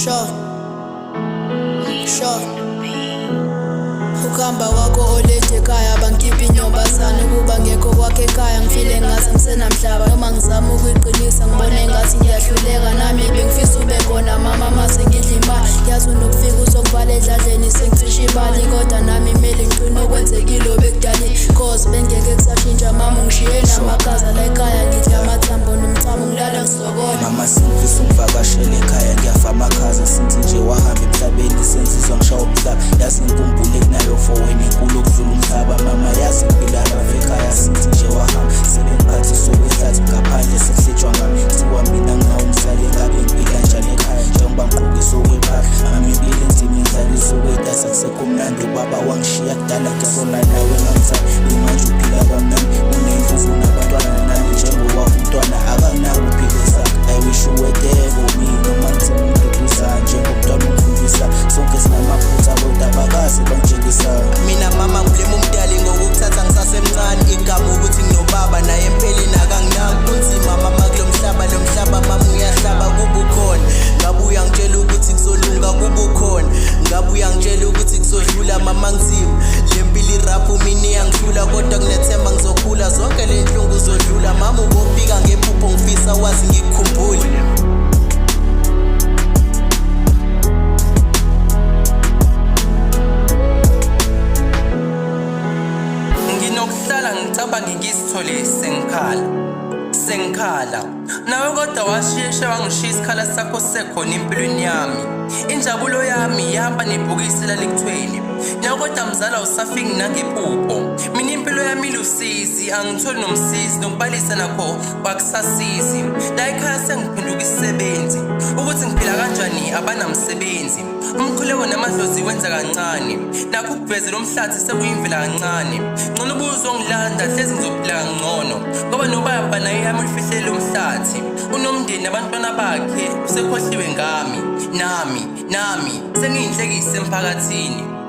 Sure. Sure. Ukuhamba kwakho olethe ekhaya bangikhipha inyombazane ukuba ngekho kwakhe ekhaya ngifile ngathi ngisenamhlaba noma ngizama ukuyiqinisa ngibone ngathi ngiyahluleka nami bengifisa ube khona mama mase ngidla imali yazi unokufika uzokuvala edladleni sengicisha imali kodwa nami kumele ngiqine okwenzekile obekudalile cause bengeke kusashintsha mama ungishiye namakhaza la ekhaya ngidla amathambo nomchamo ngilala ngisokola. Mama sengifisa ungivakashele ekhaya ngiyafa amakhaza since nje wahamba emhlabeni senzizwa ngishawa umhlaba yazi ngikhumbule kunayo for wena inkulu okudlula umhlaba mama yazi ngiphila rough ekhaya since nje wahamba sebengiphathisa okwehlathi ngaphandle sekuhletshwa ngami kuthiwa mina nginawo umzali ngabe ngiphila njani ekhaya njengoba ngigqokisa okwempahla mama impilo enzima ingidlalisa okwetasa kusekho mnandi ubaba wangishiya kudala ngisola nawe ngamzali kumanje uphila kamnandi unendlu unabantwana nami njengowakho umntwana akanako uphile sakhe. I wish you were there for me noma ngithini ungiduduza njengomntwana ungifundisa sonke sinamaphutha kodwa abakaze bangitshengisa. Mina mama ngiblame umdali ngokukuthatha ngisasemncane igama ukuthi nginobaba naye empeleni akanginaki kunzima mama kulo mhlaba lo mhlaba mama uyahlaba kubukhona ngabe uyangitshela ukuthi kuzolunga kubukhona ngabe uyangitshela ukuthi kuzodlula mama ngizima le mpilo iraphu mina iyangihlula kodwa nginethemba ngizokhula zonke le nhlungu zodlula mama ubofika ngephupho ngifisa wazi ngikukhumbule. Nginokuhlala ngicabange ngizithole sengikhala sengikhala nawe kodwa washeshe wangishiya isikhala sakho sisekhona empilweni yami injabulo yami yahamba nebhokisi lalikuthwele nawe kodwa mzala usafiki nangephupho mina impilo yami ilusizi angitholi nomsizi nokubalisa nakho kwakusasizi la ekhaya sengiphenduka isisebenzi ukuthi ngiphila kanjani abanamsebenzi umkhuleko namadlozi wenza kancane nakho ukuvezela umhlathi sekuyimvela kancane ngcono ubuzongilanda hlezi ngizophila kangcono ngoba nobaba naye yami ulifihlele umhlathi unomndeni nabantwana bakhe usekhohliwe ngami nami nami sengiyinhlekise emphakathini.